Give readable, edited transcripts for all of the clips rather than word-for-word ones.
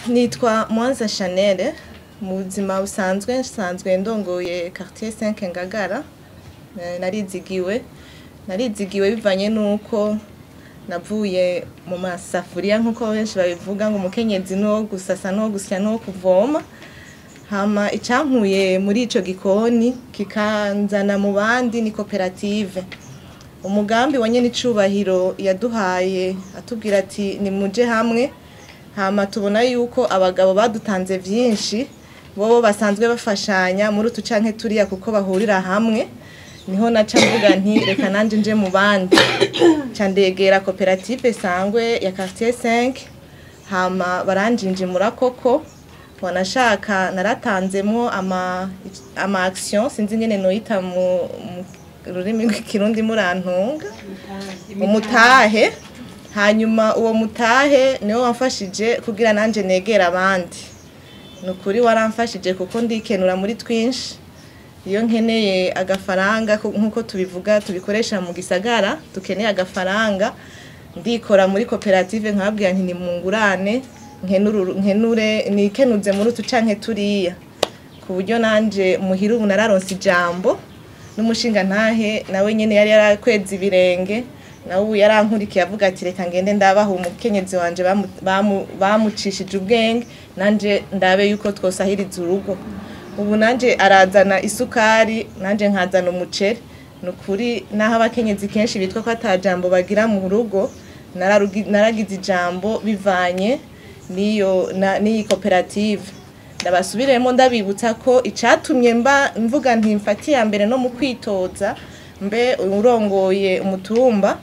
Nitwa Mwanza Chanel, mu buzima busanzwe nsanzwe ndongoye quartier 5 Ngagara. Narizigiwe bivanye nuko navuye mu masafuriya nkuko benshi babivuga ngo umukenyezi no gusasa no gusya no kuvoma. Hama icyankuye muri ico gikoni kikanzana mu bandi ni koperative. Umugambi wa nyene icubahiro yaduhaye atubwira ati nimuje hamwe. Hama tubona yuko abagabo badutanze vyinshi, bobo basanzwe bafashanya muri utu canke turiya kuko bahurira hamwe. Niho naca mvuga nti reka nanje nje mu bandi, ca ndegera koperative Sangwe ya quartier 5. Hama baranjinjimura koko, wanashaka naratanzemwo ama action, sinzi ngene noyita mu rurimi rw'ikirundi, murantunga, umutahe. Hanyuma uwo mutahe niwo wamfashije kugira nanje negera abandi. Nukuri waramfashije kuko ndikenura muri twinshi. Iyo nkeneye agafaranga, nkuko tubivuga tubikoresha mu gisagara, dukeneye agafaranga, ndikora muri koperative nkababwira nti nimungurane nkenure nikenuze muri utu canke turiya, ku buryo nanje muhira ubu nararonse ijambo. N'umushinga ntahe nawe nyene yari yarakweza ibirenge, nawe ubu yarankurikiye avuga ati reka ngende ndabaha umukenyezi wanje bamucishije ubwenge, nanje ndabe yuko twosahiriza urugo. Ubu nanje arazana isukari, nanje nkazana umuceri. Nukuri naho abakenyezi kenshi bitwa ko atajambo bagira mu rugo, naragize ijambo bivanye niyo n'iyi koperative. Ndabasubiremo ndabibutsa ko icatumye mba mvuga nti mfatiye ya mbere no mu kwitoza mbe urongoye umutumba,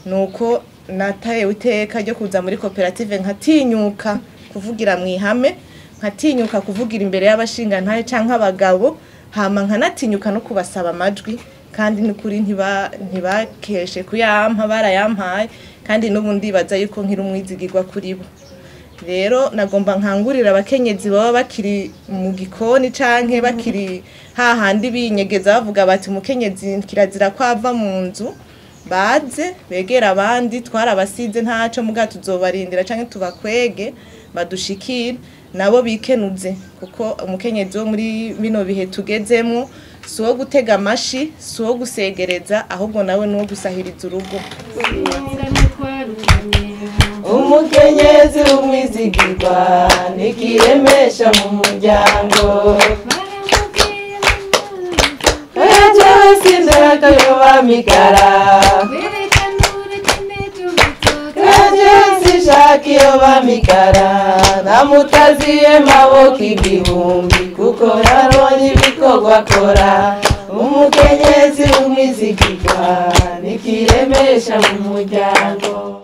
nuko nataye iteka ryo kuza muri koperative nkatinyuka kuvugira mu ihame, nkatinyuka kuvugira imbere y'abashinga ntaye canke abagabo, hama nkanatinyuka no kubasaba amajwi. Kandi nukuri ntibakeshe kuyampa, barayampaye, kandi n'ubu ndibaza yuko nkiri umwizigirwa kuri bo. Rero nagomba nkangurira abakenyezi baba bakiri mu gikoni canke bakiri hahandi binyegeza bavuga bati umukenyezi kirazira ko ava mu nzu, baze begera abandi, twarabasize ntaco muga tuzobarindira canke tubakwege badushikire nabo bikenuze, kuko umukenyezi wo muri bino bihe tugezemwo si uwo gutega amashi, si uwo gusegereza, ahubwo nawe ni uwo gusahiriza urugo. Umukenyezi w'umwizigirwa nikiremesha mu muryango, jewe sindaka yobamigara, jewe sinshaka iyo bamigara, namutaziye maboko igihumbi kuko yaronye ibikorwa akora. Umukenyezi w'umwizigirwa nikiremesha mu muryango.